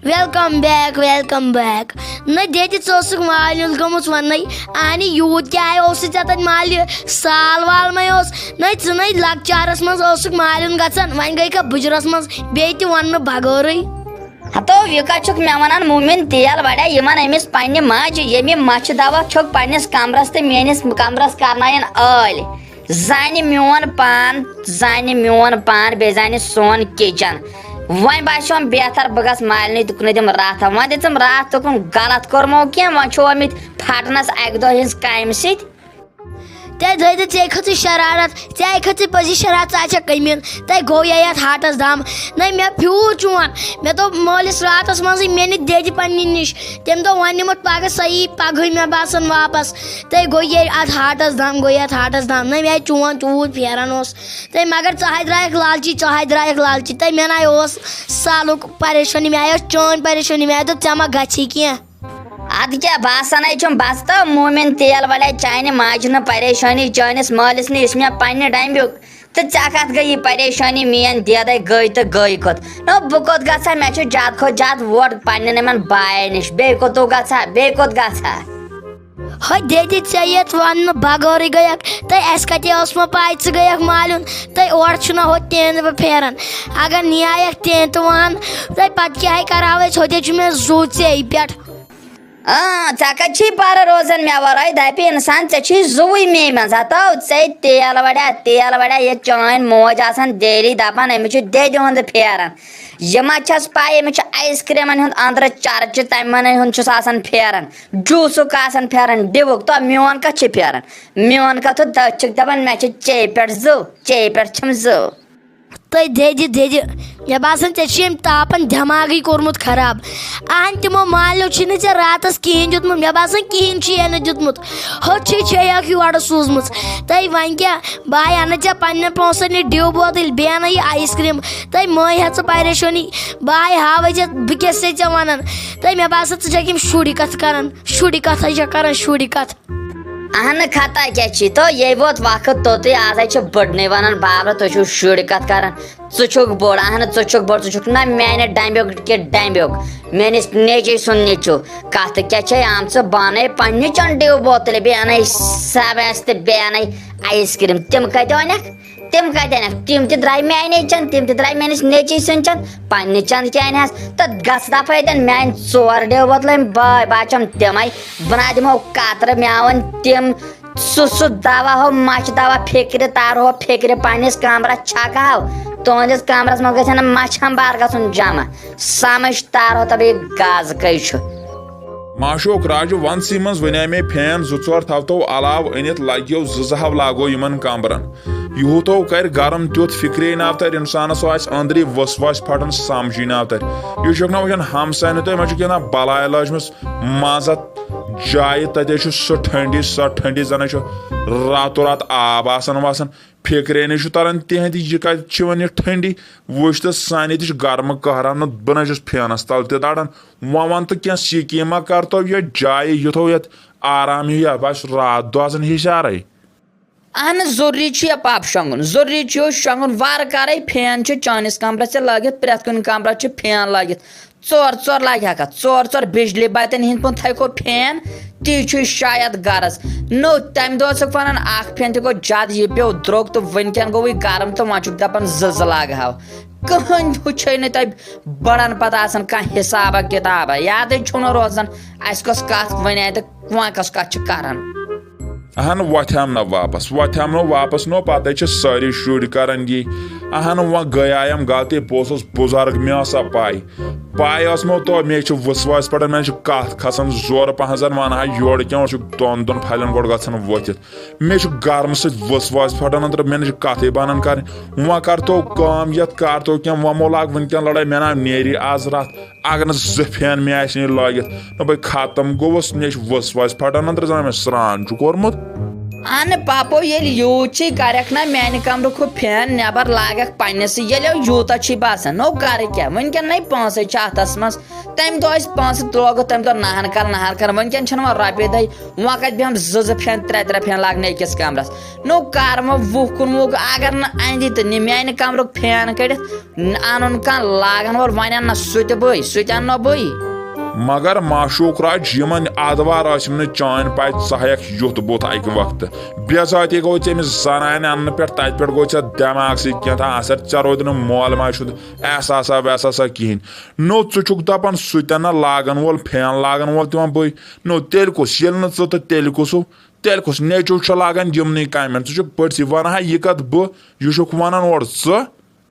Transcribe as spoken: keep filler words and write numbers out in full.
Welcome back, welcome back. نہ دٮ۪دِ، ژٕ ٲسٕکھ مالہِ ہُنٛد گٔمٕژ وَننَے۔ اَہنہِ، یوٗت کیٛاہ اوسُے ژےٚ تَتہِ مالہِ؟ سال وال مَے اوس؟ نہ، ژٕ نَے لۄکچارَس منٛز ٲسٕکھ مالہِ ہُنٛد گژھان، وۄنۍ گٔے کھا بُجرَس منٛز بیٚیہِ تہِ وَننہٕ بغٲرٕے؟ ہتو، یہِ کَتھ چھُکھ مےٚ وَنان موٗمِن تیل وَڑیا؟ یِمَن أمِس پنٛنہِ ماجہِ، ییٚمہِ مَچھِ دوا چھُکھ پنٛنِس کَمرَس تہٕ میٛٲنِس کَمرَس کَرنایَن ٲلۍ۔ زانہِ میون پان، زانہِ میون پان، بیٚیہِ زانہِ سون کِچن۔ وۄنۍ باسیوم بہتر بہٕ گژھٕ مالنٕے تُکنہٕ دِمہٕ راتھا۔ وۄنۍ دِژٕم راتھ تُکُن غلط کوٚرمو کینٛہہ، وۄنۍ چھُ آمٕتۍ پھٹنس اکہِ دۄہ ہٕنٛز کامہِ سۭتۍ۔ ژےٚ دٔدِ، ژےٚ کھٔژٕے شرارت، ژےٚ کھٔژٕے پٔزی شرارت، ژٕ آسکھ کٔمیٖن۔ تۄہہِ گوٚو یا یتھ ہاٹس دم؟ نہ، مےٚ پھیوٗر چون۔ مےٚ دوٚپ مٲلِس راتس منٛزٕے مےٚ نہِ دٮ۪دِ پننہِ نِش۔ تٔمۍ دوٚپ وۄنۍ نِمُت پگہہ سۄ یی پگہٕے مےٚ باسان واپس۔ تۄہہِ گوٚو ییٚلہِ اتھ ہاٹس دم، گوٚو یتھ ہاٹس دم۔ نہ، مےٚ چون تیوٗت پھیران اوس۔ تہٕ مگر ژٕ ہاے درٛایَکھ لالچی، ژٕ ہاے درٛایَکھ لالچی۔ تہٕ مےٚ نَے اوس سالُک پریشٲنی، مےٚ آے اوس چٲنۍ پریشٲنی، مےٚ دوٚپ ژےٚ ما گژھی کینٛہہ۔ اَدٕ کیٛاہ، باسان ہے چھُم بس تہٕ موٗمِن تیل وَلے چانہِ ماجہِ نہٕ پریشٲنی، چٲنِس مٲلِس نہٕ یُس مےٚ پنٛنہِ ڈَمبیُک۔ تہٕ ژےٚ کَتھ گٔیی پریشٲنی؟ میٛٲنۍ دیدَے گٔے تہٕ گٔے کوٚت؟ نہ، بہٕ کوٚت گژھٕ ہا؟ مےٚ چھُ زیادٕ کھۄتہٕ زیادٕ ووٹ پنٛنٮ۪ن یِمَن باین نِش، بیٚیہِ کوٚت گژھٕ ہا؟ بیٚیہِ کوٚت گژھٕ ہا؟ ہۄ دٮ۪دِ، ژےٚ یتھ وننہٕ بغٲرٕے گٔیکھ۔ تہٕ اسہِ کتہِ ٲس وۄنۍ پاے ژٕ گٔیکھ مالہِ ہُنٛد؟ تہٕ اورٕ چھُنہ ہۄتہِ تینٛتہٕ بہٕ پھیران۔ اگر نیایکھ تینٛتہٕ وان، تہٕ پتہٕ کیٛاہ ہے کرہاو أسۍ؟ ہۄتہِ چھُ مےٚ زُو ژےٚ پٮ۪ٹھ۔ اۭں، ژےٚ کتہِ چھُے پرٕ روزان مےٚ ورٲے؟ دپہِ انسان، ژےٚ چھُے زُوٕے مے منٛز۔ ہتو، ژے تیل وڑیا، تیل وڑیا، یہِ چٲنۍ موج آسان دیری دپان، أمِس چھُ دٮ۪دِ ہُنٛد پھیران۔ یہِ ما چھس پاے، أمِس چھُ آیس کریمن ہُنٛد أنٛدرٕ چرچہِ، تمہِ منٕے ہُنٛد چھُس آسان پھیران۔ جوٗسُک آسان پھیران ڈِوُک، تو میون کتھ چھُ پھیران؟ میون کتھ تہٕ تٔتھۍ چھِکھ دپان، مےٚ چھِ چے پٮ۪ٹھ زُو، چے پٮ۪ٹھ چھِم زُو۔ تہٕ دٮ۪دِ، دٮ۪دِ، مےٚ باسان، ژےٚ چھُے أمۍ تاپن دٮ۪ماغٕے کوٚرمُت خراب۔ اہن، تِمو مالیو چھُے نہٕ ژےٚ راتس کِہیٖنۍ دیُتمُت، مےٚ باسان، کِہیٖنۍ چھُے نہٕ دیُتمُت۔ ہُتھ چھُے چھے اکھ یورٕ سوٗزمٕژ۔ تہٕ وۄنۍ کیٛاہ، بہٕ آے انہٕ ژےٚ پننٮ۪ن پونٛسن یہِ ڈِو بوتل، بیٚیہِ انہٕ یہِ آیس کریم۔ تہٕ مہٕ ہےٚ ژٕ پریشٲنی، بہٕ آے ہاوے ژےٚ، بہٕ کیٛاہ چھسے ژےٚ ونان۔ تہٕ مےٚ باسان، ژٕ چھکھ یِم شُرۍ کتھٕ کران، شُرۍ کتھے چھکھ کران، شُرۍ کتھ۔ اہنہٕ، خطا کیٛاہ چھی تو، یے ووت وقت توٚتُے، آز ہے چھِ بٔڑنٕے ونان، بابا، تُہۍ چھِو شُرۍ کتھ کران، ژٕ چھُکھ بوٚڑ، اہنہٕ، ژٕ چھُکھ بوٚڑ، ژٕ چھُکھ نہ میانہِ ڈمبیُک کہِ ڈمبیُک، میٲنِس نیٚچوۍ سُنٛد نیٚچوٗ۔ کتھ کیٛاہ چھے آمژٕ، بہٕ انے پننہِ چنٛڈِ ڈِو بوتلہِ، بیٚیہِ انے سبس تہٕ بیٚیہِ انے آیس کریم، تِم کتہِ اونکھ؟ تِم کتہِ انکھ؟ تِم تہِ درٛاے میانے چنٛد، تِم تہِ درٛاے میٲنِس نیٚچوۍ سٕنٛدۍ چنٛد، پننہِ چنٛد کیٛاہ انہِ ہس؟ تہٕ گژھ دپہٕ اتٮ۪ن، میانہِ ژور ڈیو بوتلہٕ أمۍ بٲے، بہٕ اچھم تِمے، بہٕ نا دِمو کترٕ، مےٚ اوٚن تِم سُہ، سُہ دوا ہو، مچھ دوا، فکرِ تارہو، فکرِ پننِس کمرس چھکہو، تُہنٛدِس کمرس منٛز گژھن نہٕ مچھِ ہمبار گژھُن جمع، سمجھ تارہو تہٕ بیٚیہِ گازٕ کٔہۍ چھُ۔ ماشوک راجو، ونسٕے منٛز ونے مےٚ فین زٕ ژور تھاوتو علاوٕ أنِتھ، لگیو زٕ زٕ ہو لاگو یِمن کمبرن۔ یوٗتو کرِ گرم تیُتھ، فکرے ناو ترِ انسانس، سُہ آسہِ أنٛدری وسواس پھٹان، سمجھی ناو ترِ۔ یہِ چھُکھ نہ وٕچھان ہمساینہِ تۄہہِ ما چھُکھ کینٛہہ بلاے لٲجمٕژ منٛز اتھ جایہِ، تتہِ چھُ سُہ ٹھنڈی، سۄ ٹھنڈی، زن چھُ راتو رات آب آسان وسان۔ فکرے نہٕ چھُ تران تِہنٛدِ، یہِ کتہِ چھِ وۄنۍ یہِ ٹھنڈی؟ وٕچھ تہٕ سانہِ تہِ چھِ گرمہٕ قہران، نہ بہٕ نہ چھُس فینس تل تہِ داران۔ وۄنۍ وَن تہٕ کینٛہہ سِکیٖما کَر تو یَتھ جایہِ، یُتھ ہو یَتھ آرام ہیوٗ، یَتھ باسہِ راتھ دۄہ آسان ہِشارَے۔ اہن ضروٗری چھُ یہِ پَب شۄنٛگُن، ضروٗری چھُ یہِ شۄنٛگُن۔ وارٕ کارَے فین چھُ چٲنِس کمرَس تہِ لٲگِتھ، پرٛٮ۪تھ کُنہِ کمرَس چھُ فین لٲگِتھ۔ ژور ژور لاگہِ ہا کَتھ، ژور ژور بِجلی بَتٮ۪ن ہِنٛدۍ پٲٹھۍ تھایہِ کھو فین، تی چھُ شاید غرض۔ نو، تَمہِ دۄہ ٲسٕکھ وَنان اَکھ فین تہِ گوٚو زیادٕ، یہِ پیوٚو درٛوگ تہٕ وٕنکٮ۪ن گوٚو وٕے گرم تہٕ وۄنۍ چھُکھ دَپان زٕ زٕ لاگہٕ ہاو۔ کٕہٕنۍ وٕچھے نہٕ تۄہہِ بڑن پتہٕ آسان کانٛہہ حسابا کتابا، یادے چھُنہٕ روزان اسہِ کۄس کتھ ونے تہٕ وۄنۍ کۄس کتھ چھِ کران۔ اہن، وۄتھیام نہ واپس، وۄتھیام نہ واپس نو، پتے چھِ سٲری شُرۍ کران یی۔ اہن، وۄنۍ گٔیایم غلطی، بہٕ اوسُس بُزرگ، مےٚ ٲسا پاے؟ پاے ٲس مو تو، مےٚ چھِ وسواس پڑان، مےٚ چھِ کتھ کھسان زورٕ پہن، زن ونہٕ ہا یورٕ کینٛہہ، چھُ دۄن دۄن پھلٮ۪ن گۄڈٕ گژھان ؤتھِتھ۔ مےٚ چھُ گرمہٕ سۭتۍ وسواس پھٹان أنٛدرٕ، مےٚ نہ چھِ کتھٕے بنان کرٕنۍ۔ وۄنۍ کر تو کٲم، یتھ کر تو کینٛہہ، وۄنۍ مو لاگ وٕنکٮ۪ن لڑٲے، مےٚ ناو نیری از رتھ۔ اگر نہٕ زٕ فین مےٚ آسہِ نہٕ لٲگِتھ، نہ بہٕ ختم گوٚوُس، مےٚ چھُ وسواس پھٹان أنٛدرٕ، زن مےٚ سرٛان چھُ کوٚرمُت۔ اہنہٕ پاپو، ییٚلہِ یوٗت چھُے کرکھ نہ میانہِ کمرُک ہُہ فین نٮ۪بر لاگکھ پننِسٕے، ییٚلہِ یوٗتاہ چھُے باسان، نو کرٕ کیٛاہ، وٕنکٮ۪ن نے پونٛسے چھِ اتھس منٛز۔ تَمہِ دۄہ ٲسۍ پونٛسہٕ ترٛووُکھ، تَمہِ دۄہ نہن کر نہن کر، وٕنکٮ۪ن چھِنہٕ وۄنۍ رۄپیہِ دَہہِ، وۄنۍ کَتہِ بیٚہمہٕ زٕ زٕ فین، ترٛےٚ ترٛےٚ فین لاگنہِ أکِس کَمرَس۔ نو کَر وۄنۍ وُہ کُنوُہ، اگر نہٕ اَندِ تہٕ نہِ میٛانہِ کَمرُک فین کٔڑِتھ، نہ اَنُن کانٛہہ لاگَن وول، وۄنۍ اَنہٕ نہ سُہ تہِ بٕے، سُہ تہِ اَنہٕ نہ بٕے۔ مگر معشوق راج، یِمن آدوار ٲسِم نہٕ چٲنۍ پاے، ژٕ ہیٚکھ یُتھ بُتھ اَکہِ وقتہٕ۔ بے ذٲتی گوٚو ژےٚ أمِس زنانہِ اَننہٕ پٮ۪ٹھ، تَتہِ پٮ۪ٹھ گوٚو ژےٚ دٮ۪ماغ سۭتۍ کینٛہہ تام اثر، ژےٚ روٗد نہٕ مول ماجہِ ہُنٛد احساسا وحساسا کِہینۍ۔ نوٚو ژٕ چھُکھ دَپان سُہ تہِ نہ لاگَن وول، فین لاگَن وول تہِ وۄنۍ بٕے۔ نوٚو تیٚلہِ کُس، ییٚلہِ نہٕ ژٕ تہٕ تیٚلہِ کُسُو؟ تیٚلہِ کُس نیٚچو چھُ لاگان یِمنٕے کامٮ۪ن؟ ژٕ چھُکھ بٔڑسٕے وَنہٕ ہا یہِ کَتھ بہٕ، یہِ چھُکھ وَنان اورٕ ژٕ۔